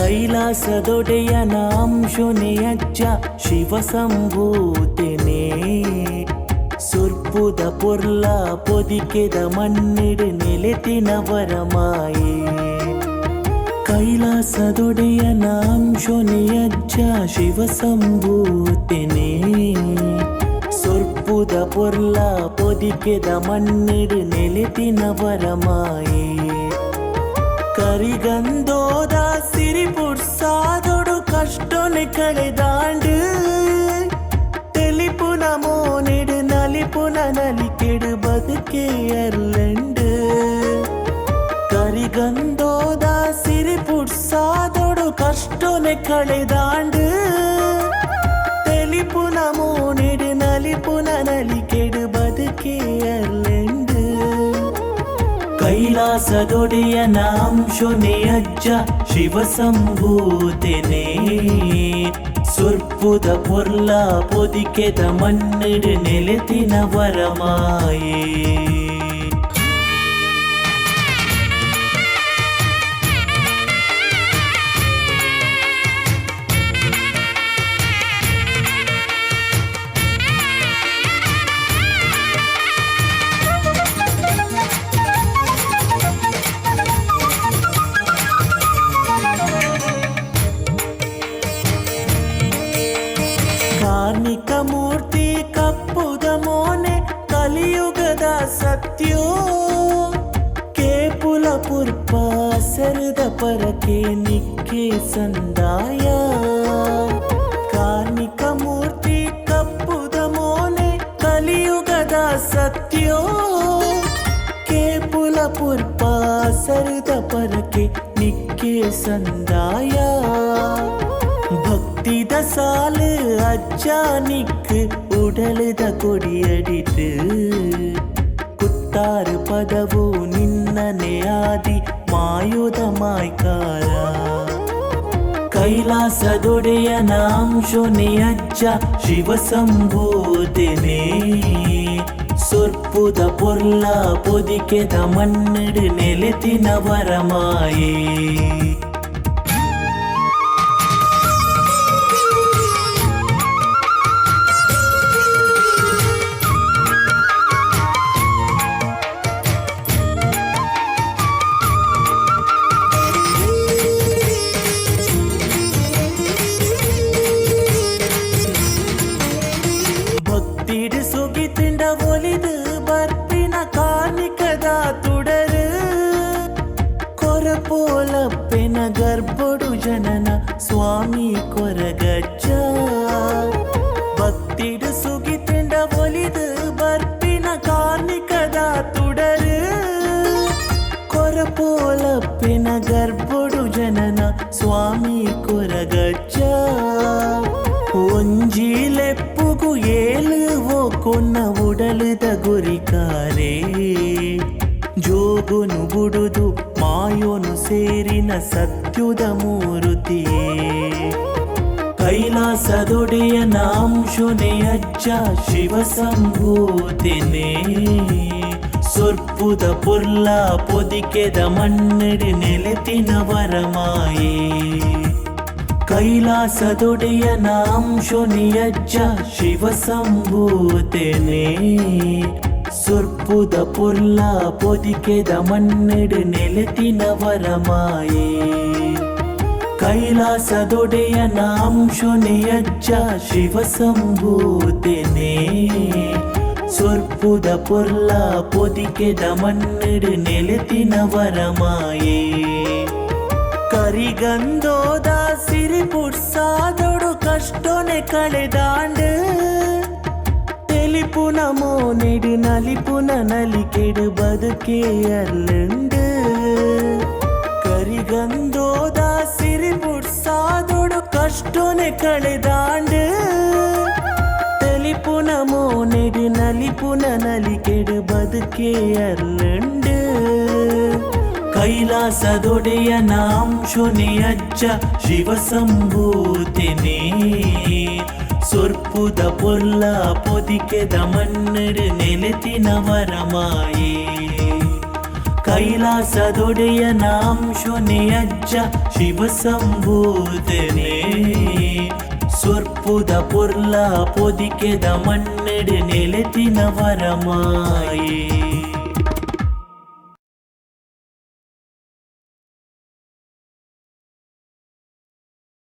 ಕೈಲಾಸದೊಡೆಯನ ಅಂಶೊನೆ ಅಜ್ಜ ಶಿವಸಂಭೂತೆನೆ ಸುರ್ಪುದ ಪೊರ್ಲ ಪೊದಿಕೆದ ಮಣ್ಣಿಡು ನೆಲೆತಿನ ವರಮಾಯೆ ಕೈಲಾಸದೊಡೆಯನ ಅಂಶೊನೆ ಅಜ್ಜ ಶಿವಸಂಭೂತೆನೆ ಸೊರ್ಪುದ ಪೊರ್ಲ ಪೊದಿಕೆದ ಮಣ್ಣಿಡು ನೆಲೆತಿನ ವರಮಾಯೆ ಕರಿಗಂದೋದ ಸಿರಿಪುರ್ಸಾದೊಡು ಕಷ್ಟೊನೆ ಕಳೆದಾಂಡು ತೆಲಿಪುನ ಮೋನೆಡು ನಲಿಪುನ ನಲಿಕೆಡು ಬದುಕೆ ಅರ್ಲಂಡು ಕರಿಗಂದೋದ ಸಿರಿಪುರ್ಸಾದೊಡು ಕಷ್ಟೊನೆ ಕಳೆದಾಂಡು ತೆಲಿಪುನ ಮೋನೆಡು ನಲಿಪುನ ನಲಿಕೆಡು ಬದುಕೆ ಅರ್ಲಂಡು ಕೈಲಾಸದೊಡೆಯನ ಅಂಶೊನೆ ಅಜ್ಜ ಶಿವಸಂಭೂತೆನೆ ಸೊರ್ಪುದ ಪೊರ್ಲ ಪೊದಿಕೆದ ಮಣ್ಣಿಡು ನೆಲೆತಿನ ವರಮಾಯೆ. ಕಾರ್ಣಿಕ ಮೂರ್ತಿ ಕಪ್ಪುದ ಮೋನೆ ಕಲಿಯುಗದ ಸತ್ಯೋ ಕೇಪುಲ ಪುರ್ಪ ಸರದ ಪರಕೆ ನಿಕ್ಕೆ ಸಂದಾಯ. ಕಾರ್ಣಿಕ ಮೂರ್ತಿ ಕಪ್ಪುದ ಮೋನೆ ಕಲಿಯುಗದ ಸತ್ಯೋ ಕೇಪುಲ ಪುರ್ಪ ಸರದ ಪರಕೆ ನಿಕ್ಕೆ ಸಂದಾಯ. ಭಕ್ತಿದ ಸಾಲು ಅಜ್ಜ ನಿಕ್ಕು ಉಡಲದ ಕೊಡಿಯಡಿತು ಕುತ್ತಾರು ಪದವು ನಿನ್ನನೆ ಆದಿ ಮಾಯೋದ ಮಾಯ್ಕಾರ. ಕೈಲಾಸದೊಡೆಯನ ಅಂಶೊನೆ ಅಜ್ಜ ಶಿವಸಂಭೂತೆನೆ ಸೊರ್ಪುದ ಪೊರ್ಲ ಪೊದಿಕೆದ ಮಣ್ಣಿಡು ನೆಲೆತಿನ ವರಮಾಯೆ. ಭಕ್ತಿಡು ಸುಗಿತಿಂಡ ಒಲಿದು ಬರ್ಪಿನ ಕಾರ್ಣಿಕದ ತುಡರು ಕೊರಪೋಲಪ್ಪೆನ ಗರ್ಭೊಡು ಜನನ ಸ್ವಾಮಿ ಕೊರಗಜ್ಜ. ಭಕ್ತಿಡು ಸುಗಿತಿಂಡ ಒಲಿದು ಬರ್ಪಿನ ಕಾರ್ಣಿಕದ ತುಡರು ಕೊರಪೋಲಪ್ಪೆನ ಗರ್ಭೊಡು ಜನನ ಸ್ವಾಮಿ ಕೊರಗಜ್ಜ. ಒಂಜಿ ಲೆಪ್ಪುಗು ಏಳು ಓ ಕೊನ್ನ ಉಡಲುದ ಗುರಿಕಾರೆ ಜೋಗುನು ಬುಡುದು ಮಾಯೋನು ಸೇರಿನ ಸತ್ಯುದ ಮೂರುತಿಯೇ. ಕೈಲಾಸದೊಡೆಯನ ಅಂಶೊನೆ ಅಜ್ಜ ಶಿವಸಂಭೂತೆನೆ ಸೊರ್ಪುದ ಪೊರ್ಲ ಪೊದಿಕೆದ ಮಣ್ಣಿಡು ನೆಲೆತಿನ ವರಮಾಯೆ. ಕೈಲಾಸದೊಡೆಯನ ಅಂಶೊನೆ ಅಜ್ಜ ಶಿವಸಂಭೂತೆನೆ ಸೊರ್ಪುದ ಪೊರ್ಲ ಪೊದಿಕೆದ ಮಣ್ಣಿಡು ನೆಲೆತಿನ ವರಮಾಯೆ. ಕೈಲಾಸದೊಡೆಯನ ಅಂಶೊನೆ ಅಜ್ಜ ಶಿವಸಂಭೂತೆನೆ ಸೊರ್ಪುದ ಪೊರ್ಲ ಪೊದಿಕೆದ ಮಣ್ಣಿಡು ನೆಲೆತಿನ ವರಮಾಯೆ. ಕರಿಗಂದೋದ ಸಿರಿಪುರ್ಸಾದೊಡು ಕಷ್ಟೊನೆ ಕಳೆದಾಂಡು ತೆಲಿಪುನ ಮೋನೆಡು ನಲಿಪುನ ನಲಿಕೆಡು ಬದುಕೆ ಅರ್ಲುಂಡು ಕರಿಗಂದೋದ ಸಿರಿಪುರ್ಸಾದೊಡು ಕಷ್ಟೊನೆ ಕಳೆದಾಂಡು ತೆಲಿಪುನ ಮೋನೆಡು ನಲಿಪುನ ನಲಿಕೆಡು ಬದುಕೆ ಅರ್ಲುಂಡು ಕೈಲಾಸದೊಡೆಯನ ಅಂಶೊನೆ ಅಜ್ಜ ಶಿವಸಂಭೂತೆನೆ ಸೊರ್ಪುದ ಪೊರ್ಲ ಪೊದಿಕೆದ ಮಣ್ಣಿಡು ನೆಲೆತಿನ ವರಮಾಯೆ. ಕೈಲಾಸದೊಡೆಯ ನಾಂಶೊನೆ ಅಜ್ಜ ಶಿವಸಂಭೂತನೆ. ಸೊರ್ಪುದ ಪೊರ್ಲ ಪೊದಿಕೆದ ಮಣ್ಣೆಡು ನೆಲೆತಿನ ವರಮಾಯೆ.